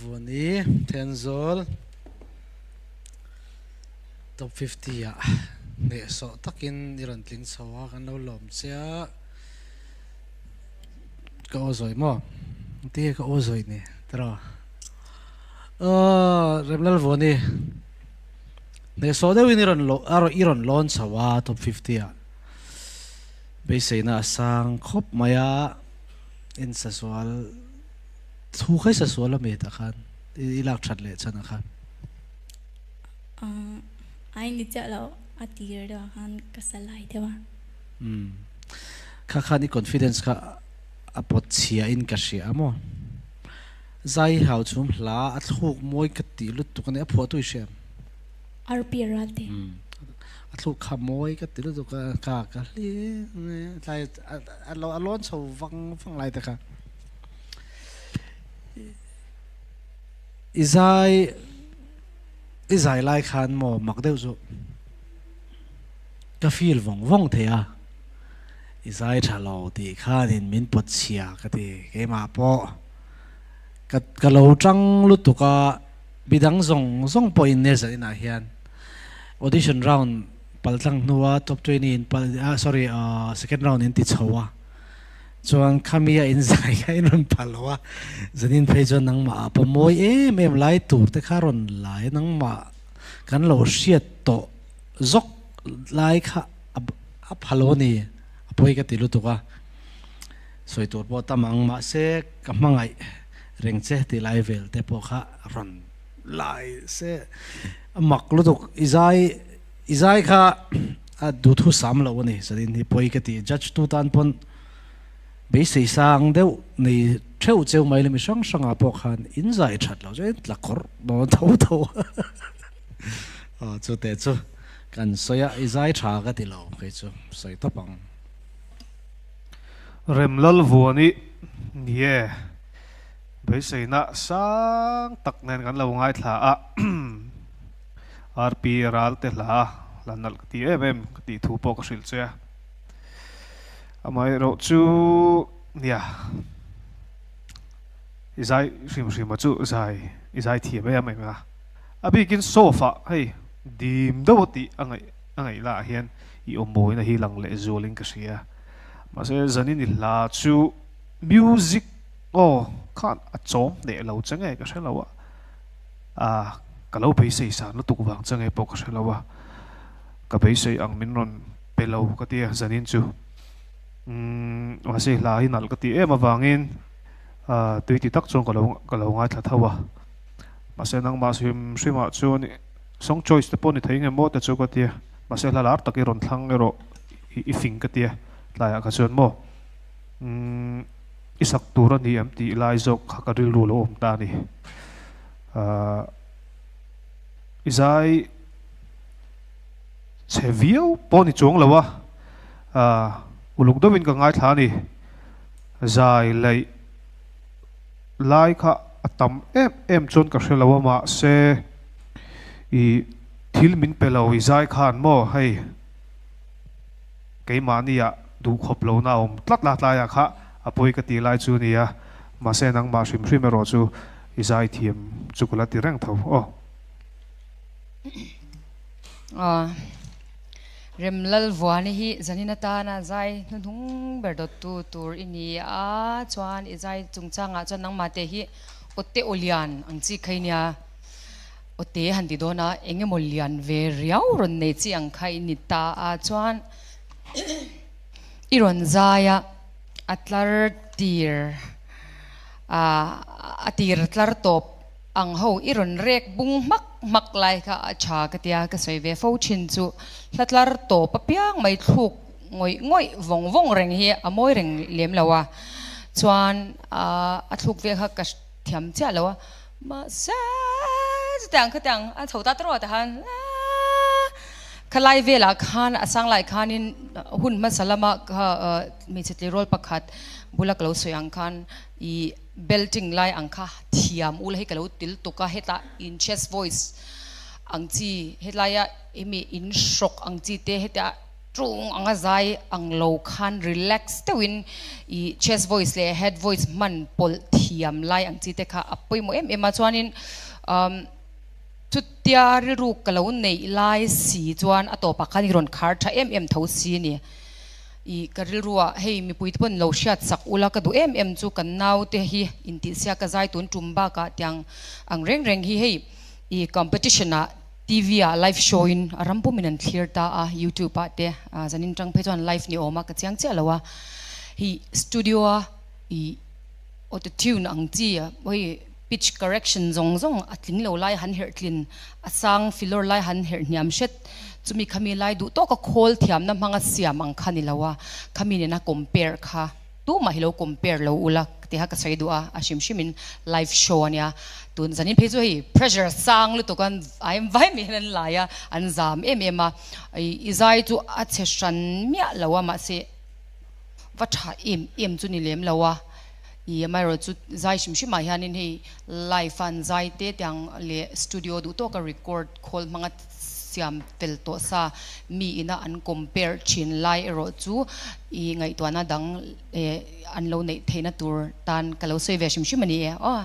Vuani Thenzawl Top 50 ah hnehsawh takin i rawn tling chho a, kan lo lawm che a. Ka aw zawi maw? Engtin nge ka aw zawi ni tiraw? Aw Remlal Vuani hnehsawh deuhin i rawn i rawn lawn chho a Top 50 ah. Beiseina a sang khawp mai a, in sasual thu kha i sasual a mi tah khan i lak that leh chhan ah khan. Ai ni chiah lo a tir deuh ah khan ka sa lai deuh a. Umm kha khan i confidence kha a pawt chhia in ka hria a maw? Zai hau chhum hla a thluk mawi ka tih lutuk a nia a phuah tu i hria em? RP Ralte. A thluk kha mawi ka ti lutuk a, ka ka hli tlai a lawn chho vang vang lai te kha. I zai i zai lai khan maw mak deuh chu ka feel vawng vawng thei a, i zai tha lo tih khanin min pawt chhia ka ti keimah pawh ka ka lo tang lutuk a. Midang zawng zawng pawhin Nezar inah hian audition round paltlang hnua top 20 in pal ah sorry second round in ti chho a chuan khami a in zai kha in rawn phal lo a zanin phei chuan nangmah ah pawh mawi em em lai tur te kha rawn lai a nangmah kan lo hriat tawh zawk lai kha a pha lo a ni a pawi ka ti lutuk a sawi tur pawh tam ang mahse ka hmangaih reng che tih lai vel te pawh kha rawn lai se a mak lutuk i zai i zai kha a duhthu sam lo a ni chuanin hi pawi ka ti judge tu tan pawn beisei sang deuh nei theuh cheu mai la mi hrang hrangah pawh khan in zai that lo chuan tla kawrh dawn tho tho a chu te chu kan sawi a i zai tha ka ti lo kei chu sawi tawp ang. Remlalvuani ni e, beiseina sang tak nen kan lo ngaithla a, RP Ralte hla la nalh ka ti em em ka tih thu pawh ka hrilh che a, amaherawh chu nia i zai hrim hrim a chu zai i zai thiam em em a, a bikin sofa hei dim deuh a tih a ngaih a ngaih lah hian i awm mawina hi lang leh zualin ka hria. Mahse zanin i hla chu music aw khan a chawm hneh lo che nge ka hre lo a, ah ka lo beisei san lutuk vang che nge pawh ka hre lo a, ka beisei ang min rawn pe lo ka ti a zanin chu. Umm mahse i hla hi nalh ka ti em avangin ah tui ti tak chuan ka lo ka lo ngaithla tho a, mahse nangmah hrim hrimah chuan song choice te pawh ni thei nge maw te chu ka ti a, mahse hla lar tak i rawn thlang erawh i fing ka tia tlaiah kha chuan maw umm i sak tur a ni em tih lai zawk kha ka rilru lo awm ta a ni ahh i zai chhe viau pawh ni chuang lo a ahh uluk deuhin ka ngaithla a ni zai laih lai kha a tam em em chuan ka hre lo a mahse i thil min pe lo i zai khan maw hei. Keimahnia duhkhawp lohna a awm tlat la tlaiah kha a pawi ka tih lai chu nia, mahse nangmah hrim hrim erawh chu i zaithiam chu ka la ti reng tho aw. Aw, Remlalvuani hi zanin atana zai hnuhnung ber dawttu tur i ni a, chuan i zai chungchangah chuan nangmah te hi awte aw lian ang chi kha i nia. Awte han ti dawn a, eng emaw lian ve riau rawn nei chi ang kha i ni ta a, chuan i rawn zai a, a tlar tir a tir tlar tawp ang ho i rawn rek bung hmak hmak lai kha a tha ka tia ka sawi ve fo thin chu hla tlar tawp apiang mai thluk ngawih ngawih vawng vawng reng hi a mawi reng lem lo a, chuan a thluk vel kha ka thiam chiah lo a. Mahse chutiang khatiang a chho ta tawrh ah khan khalai velah khan a sang lai khanin hun hmasa lama kha hmeichhe tleirawl pakhat bula ka lo sawi ang khan ih belting lai ang kha thiam ula hi ka lo til tuk a hetah in chest voice ang chi helaia emi in hrawk ang chi te heta. Ṭung anga zai ang lo khan relax deuhin i chest voice leh head voice hman pawlh thiam lai ang chi te kha a pawimawh em em a. Chuanin umm chutia rilru ka lo neih lai si chuan a tawpah khan i rawn khar tha em em tho si a ni. I ka rilruah hei mipui te pawn lo hriat sak ula ka duh em em chu kan naute hi intihsiak ka zai tun tum bakah tiang ang reng reng hi hei i competition ah TV ah live show in a ram pum in an thlir ta a, YouTube ah te zanin tang phei chuan live ni awm a ka chiang chiah lo a, hei studio a ih auto tune ang chi hei pitch correction zawng zawng a tling lo lai han herh tlin a sang filawr lai han herh hniam hret chumi khami lai duh tawk a khawl thiamna hmanga siam ang kha ni lo a, khami nena compare kha. Tumah hi lo compare lo ula tiha ka sawi duh a, a hrim hrim in live show ania, tun zanin phei chu hei pressure sang lutuk a ai vai mai hian an lai a, an zam em em a, i zai chu a chhe hran miah lo a mahse va tha em em chu ni lem lo a, i amaherawh chu zai hrim hrim ah hianin hei live a an zai te tiang leh studio duh tawka record khawl hmanga siam fel tawh sa mi ina an compare thin lai erawh chu i ngaihtuahna dang an lo neih theihna tur tan ka lo sawi ve hrim hrim a ni e aw.